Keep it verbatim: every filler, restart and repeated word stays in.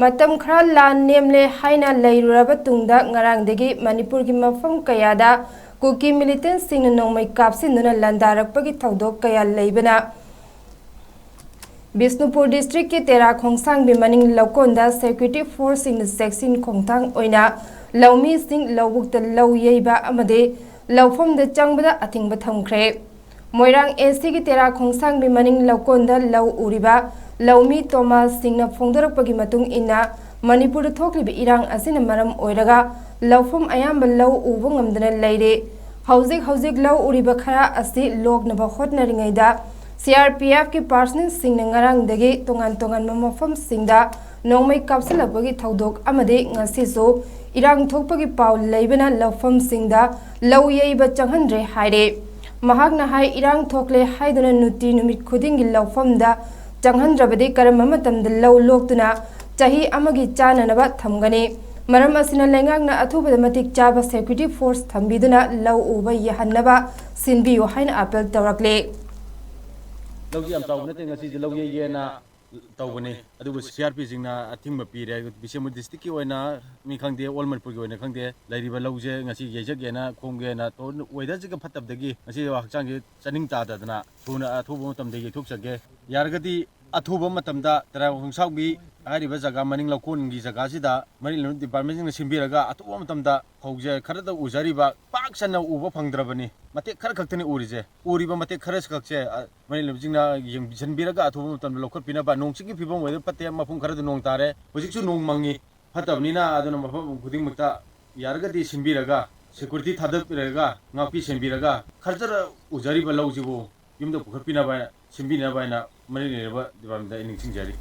ꯃꯇꯝ ꯈꯔ ꯂꯥꯟ ꯅꯦꯝꯂꯦ ꯍꯥꯏꯅ ꯂꯩꯔꯨꯔꯕ ꯇꯨꯡꯗ ꯉꯔꯥꯡꯗꯒꯤ ꯃꯅꯤꯄꯨꯔꯒꯤ ꯃꯐꯝ ꯀꯌꯥꯗ ꯀꯨꯀꯤ ꯃꯤꯂꯤꯇꯦꯟꯁꯤꯡꯅ ꯅꯣꯡꯃꯩ ꯀꯥꯞꯁꯤꯟꯗꯨꯅ ꯂꯥꯟꯗꯥꯔꯛꯄꯒꯤ ꯊꯧꯗꯣꯛ ꯀꯌꯥ ꯂꯩꯕꯅ ꯕꯤꯁꯅꯨꯄꯨꯔ ꯗꯤꯁꯇ꯭ꯔꯤꯛꯀꯤ ꯇꯦꯔꯥ ꯈꯣꯡꯁꯥꯡꯕꯤ ꯃꯅꯤꯡ ꯂꯧꯀꯣꯟꯗ ꯁꯦꯀ꯭ꯌꯨꯔꯤꯇꯤ ꯐꯣꯔꯁꯁꯤꯡꯅ ꯆꯦꯛꯁꯤꯟ ꯈꯣꯡꯊꯥꯡ ꯑꯣꯏꯅ ꯂꯧꯃꯤꯁꯤꯡ ꯂꯧꯕꯨꯛꯇ ꯂꯧ ꯌꯩꯕ ꯑꯃꯗꯤ ꯂꯧꯐꯝꯗ ꯆꯪꯕꯗ ꯑꯊꯤꯡꯕ ꯊꯝꯈ꯭ꯔꯦ꯫ ꯃꯣꯏꯔꯥꯡ ꯑꯦꯁꯤꯒꯤ ꯇꯦꯔꯥ ꯈꯣꯡꯁꯥꯡꯕꯤ ꯃꯅꯤꯡ ꯂꯧꯀꯣꯟꯗ ꯂꯧ ꯎꯔꯤꯕ ꯂꯧꯃꯤ ꯇꯣꯃꯥꯁ ꯁꯤꯡꯅ ꯐꯣꯡꯗꯣꯔꯛꯄꯒꯤ ꯃꯇꯨꯡ ꯏꯟꯅ, ꯃꯅꯤꯄꯨꯔꯗ ꯊꯣꯛꯂꯤꯕ ꯏꯔꯥꯡ ꯑꯁꯤꯅ ꯃꯔꯝ ꯑꯣꯏꯔꯒ ꯂꯧꯐꯝ ꯑꯌꯥꯝꯕ ꯂꯧ ꯎꯕ ꯉꯝꯗꯅ ꯂꯩꯔꯦ꯫ ꯍꯧꯖꯤꯛ ꯍꯧꯖꯤꯛ ꯂꯧ ꯎꯔꯤꯕ ꯈꯔ ꯑꯁꯤ ꯂꯣꯛꯅꯕ ꯍꯣꯠꯅꯔꯤꯉꯩꯗ, ꯁꯤ ꯑꯥꯔ ꯄꯤ ꯑꯦꯐꯀꯤ ꯄꯥꯔꯁꯅꯦꯜꯁꯤꯡꯅ ꯉꯔꯥꯡꯗꯒꯤ ꯇꯣꯉꯥꯟ ꯇꯣꯉꯥꯟꯕ ꯃꯐꯝꯁꯤꯡꯗ ꯅꯣꯡꯃꯩ ꯀꯥꯞꯁꯤꯜꯂꯛꯄꯒꯤ ꯊꯧꯗꯣꯛ ꯑꯃꯗꯤ ꯉꯁꯤꯁꯨ ꯏꯔꯥꯡ ꯊꯣꯛꯄꯒꯤ ꯄꯥꯎ ꯂꯩꯕꯅ ꯂꯧꯐꯝꯁꯤꯡꯗ ꯂꯧ ꯌꯩꯕ ꯆꯪꯍꯟꯗ꯭ꯔꯦ ꯍꯥꯏꯔꯦ꯫ ꯃꯍꯥꯛꯅ ꯍꯥꯏ, ꯏꯔꯥꯡ ꯊꯣꯛꯂꯦ ꯍꯥꯏꯗꯨꯅ ꯅꯨꯡꯇꯤ ꯅꯨꯃꯤꯠ ꯈꯨꯗꯤꯡꯒꯤ ꯂꯧꯐꯝꯗ ꯆꯪꯍꯟꯗ꯭ꯔꯕꯗꯤ ꯀꯔꯝꯕ ꯃꯇꯝꯗ ꯂꯧ ꯂꯣꯛꯇꯨꯅ ꯆꯍꯤ ꯑꯃꯒꯤ ꯆꯥꯅꯅꯕ ꯊꯝꯒꯅꯤ? ꯃꯔꯝ ꯑꯁꯤꯅ ꯂꯩꯉꯥꯛꯅ ꯑꯊꯨꯕꯗ ꯃꯇꯤꯛ ꯆꯥꯕ ꯁꯦꯀ꯭ꯌꯨꯔꯤꯇꯤ ꯐꯣꯔꯁ ꯊꯝꯕꯤꯗꯨꯅ ꯂꯧ ꯎꯕ ꯌꯥꯍꯟꯅꯕ ꯁꯤꯟꯕꯤꯌꯨ ꯍꯥꯏꯅ ꯑꯥꯄꯤꯜ ꯇꯧꯔꯛꯂꯦ꯫ ꯂꯧꯁꯤ ꯌꯥꯝ ꯆꯥꯎꯕ ꯅꯠꯇꯦ, ꯉꯁꯤꯁꯦ ꯂꯧ ꯌꯩꯒꯦꯅ ꯇꯧꯕꯅꯤ, ꯑꯗꯨꯕꯨ ꯁꯤ ꯑꯥꯔ ꯄꯤꯁꯤꯡꯅ ꯑꯊꯤꯡꯕ ꯄꯤꯔꯦ꯫ ꯕꯤꯁꯦꯝꯄꯨꯔ ꯗꯤꯁꯇ꯭ꯔꯤꯛꯀꯤ ꯑꯣꯏꯅ ꯃꯤ ꯈꯪꯗꯦ, ꯑꯣꯜ ꯃꯅꯤꯄꯨꯔꯒꯤ ꯑꯣꯏꯅ ꯈꯪꯗꯦ, ꯂꯩꯔꯤꯕ ꯂꯧꯁꯦ ꯉꯁꯤ ꯌꯩꯖꯒꯦꯅ, ꯈꯣꯝꯒꯦꯅ ꯇꯧ-, ꯋꯦꯗꯔꯁꯤꯒ ꯐꯠꯇꯕꯗꯒꯤ ꯉꯁꯤ ꯍꯛꯆꯥꯡꯁꯦ ꯆꯥꯅꯤꯡ ꯇꯥꯗꯗꯅ ꯊꯨꯅ ꯑꯊꯨꯕ ꯃꯇꯝꯗ ꯌꯩꯊꯣꯛꯆꯒꯦ꯫ ꯌꯥꯔꯒꯗꯤ ꯑꯊꯨꯕ ꯃꯇꯝꯗ ꯇꯦꯔꯥ ꯈꯣꯡꯁꯥꯡꯕꯤ ꯍꯥꯏꯔꯤꯕ ꯖꯒꯥ ꯃꯅꯤꯡ ꯂꯧꯀꯣꯟꯒꯤ ꯖꯒꯥꯁꯤꯗ ꯃꯔꯤ ꯂꯩꯅꯕ ꯗꯤꯄꯥꯔꯠꯃꯦꯟꯁꯤꯡꯅ ꯁꯤꯟꯕꯤꯔꯒ ꯑꯊꯨꯕ ꯃꯇꯝꯗ ꯐꯧꯁꯦ ꯈꯔꯗ ꯎꯖꯔꯤꯕ, ꯄꯥꯛ ꯁꯟꯅ ꯎꯕ ꯐꯪꯗ꯭ꯔꯕꯅꯤ꯫ ꯃꯇꯦꯛ ꯈꯔ ꯈꯛꯇꯅꯤ ꯎꯔꯤꯁꯦ꯫ ꯎꯔꯤꯕ ꯃꯇꯦꯛ ꯈꯔ ꯈꯛꯁꯦ, ꯑ, ꯃꯔꯤ ꯂꯩꯅꯕꯁꯤꯡꯅ ꯌꯦꯡꯁꯤꯟꯕꯤꯔꯒ ꯑꯊꯨꯕ ꯃꯇꯝꯗ ꯂꯧꯈꯠꯄꯤꯅꯕ꯫ ꯅꯣꯡ ꯆꯤꯡꯒꯤ ꯐꯤꯕꯝ ꯋꯦꯗꯔ ꯐꯠꯇꯦ, ꯃꯐꯝ ꯈꯔꯗ ꯅꯣꯡ ꯇꯥꯔꯦ, ꯍꯧꯖꯤꯛꯁꯨ ꯅꯣꯡ ꯃꯪꯉꯤ꯫ ꯐꯠꯇꯕꯅꯤꯅ ꯑꯗꯨꯅ ꯃꯐꯝ ꯈꯨꯗꯤꯡꯃꯛꯇ ꯌꯥꯔꯒꯗꯤ ꯁꯤꯟꯕꯤꯔꯒ, ꯁꯦꯀ꯭ꯌꯨꯔꯤꯇꯤ ꯊꯥꯗꯕꯤꯔꯒ, ꯉꯥꯛꯄꯤ ꯁꯦꯟꯕꯤꯔꯒ, ꯈꯔ ꯆꯠꯅ ꯎꯖꯔꯤꯕ ꯂꯧꯁꯤꯕꯨ ꯌꯨꯝꯗ ꯄꯨꯈꯠꯄꯤꯅꯕ, ꯁꯤꯟꯕꯤꯅꯕ ꯍꯥꯏꯅ ꯃꯔꯤ ꯂꯩꯅꯕ ꯗꯤꯄꯥꯔꯠꯃꯦꯟꯗ ꯑꯩ ꯅꯤꯡꯁꯤꯡꯖꯔꯤ꯫